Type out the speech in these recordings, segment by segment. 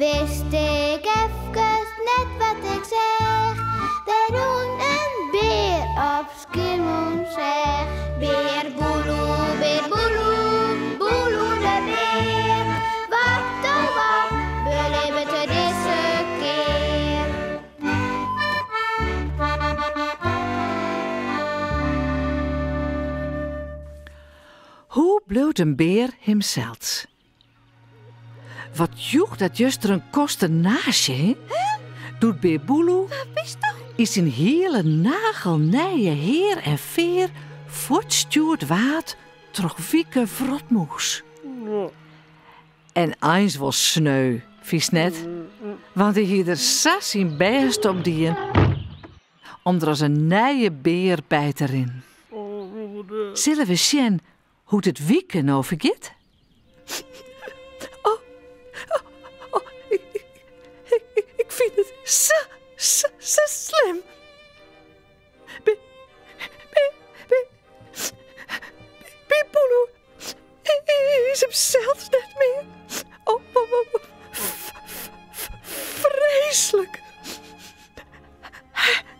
Wist ik efkes net wat ik seach. Der rûn in bear op Skiermûntseach. Bear Boeloe, bear Boeloe, Boeloe de bear. Wat oh wat belibbet er dizze kear? Hoe bliuwt in bear himsels? Wat joech dat juster in konsternaasje, hè? Doe't Bear Boeloe yn syn hiele nagelnije hear en fear fuortstjoerd waard troch Wieke Wrotmûs. En eins wol sneu, fynst net? Want hy hie der sa syn bêst op dien om der as in nije bear by te rinnen. Sille we sjen Hoe't it Wieke no fergiet? Oh, oh, oh, ik, ik, ik fyn it sa, sa, sa slim. Be, be, be, Bear Boeloe is himsels net mear. Oh, oh, oh, freeslik.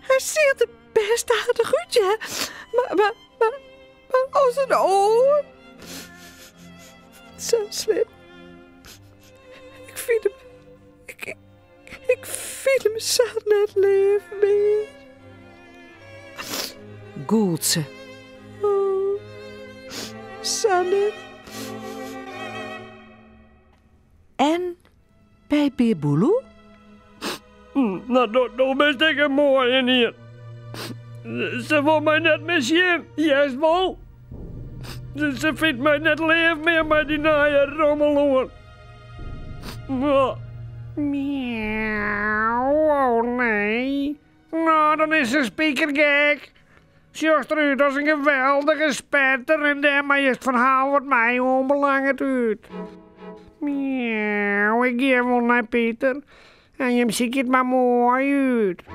Hy seach der bêst aardich út, hear. Mar, mar, mar Mar as in oar. Sa slim. Ik fyn him. Ik, ik fyn him sa net leaf mear. Gûlt se. Oh, sa net. En by Bear Boeloe? No, do bist ek in moaien. Se wol my net mear sjen, hearst wol? Se fynt my net leaf mear mei dy nije rommel oan. Miauw, oh nee. No, dan is se spikergek. Sjochst derút as in geweldige spetter en dêrmei is it ferhaal wat my oanbelanget út. Miauw, ik gean wol nei Piter en jim sykje it mar moai út.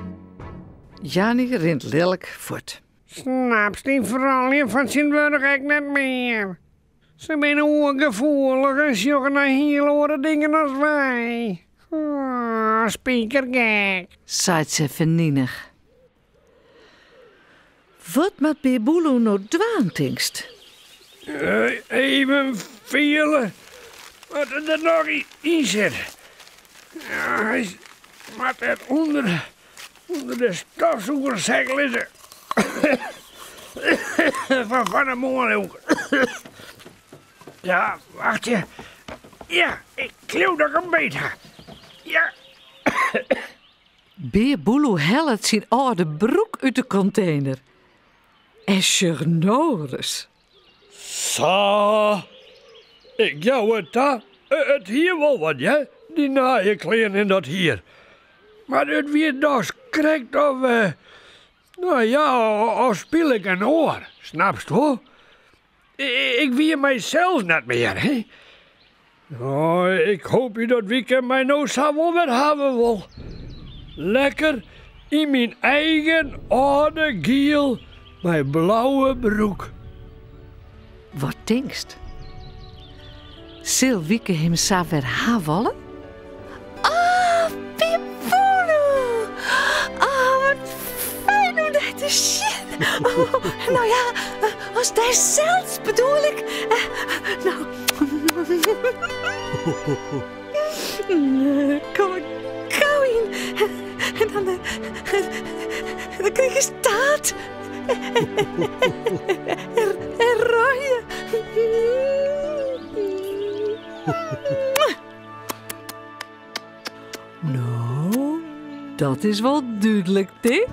Janny rint lilk fuort. Snapst dy froulju fan tsjintwurdich ek net mear. Se binne oergefoelich en sjogge nei hiel oare dingen as wy. Oh, spikergek. Seit se ferninich. Wat moat Bear Boeloe no dwaan, tinkst? Even fiele wat der noch yn sit. Hy moat it ûnder de stofsûgersek lizze fan fan 'e moarn. Ja, wachtsje. Ja, ik leau dat ik him beet ha. Ja. Bear Boeloe hellet syn âlde broek út de kontener. En sjoch no ris. Sa, ik jou it ta, it hie wol wat hear, dy nije klean en dat hier. Mar it wie dochs krekt of, no ja, of spile ik in oar, snapst wol? Ik wie mysels net mear, hè. Oh, ik hoopje dat Wieke my no sa wol wer hawwe wol. Lekker yn myn eigen âlde giel mei blauwe broek. Wat tinkst? Sil Wieke him sa wer ha wolle? Ah, Bear Boeloe! Ah, wat fijn om dy te sjen. Oh, no ja, as dysels bedoel ik. No. Kom der gau yn. En dan, dan krigest taart. En ranje. No, dat is wol dúdlik, Dick.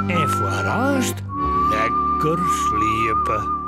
En foarearst lekker sliepe.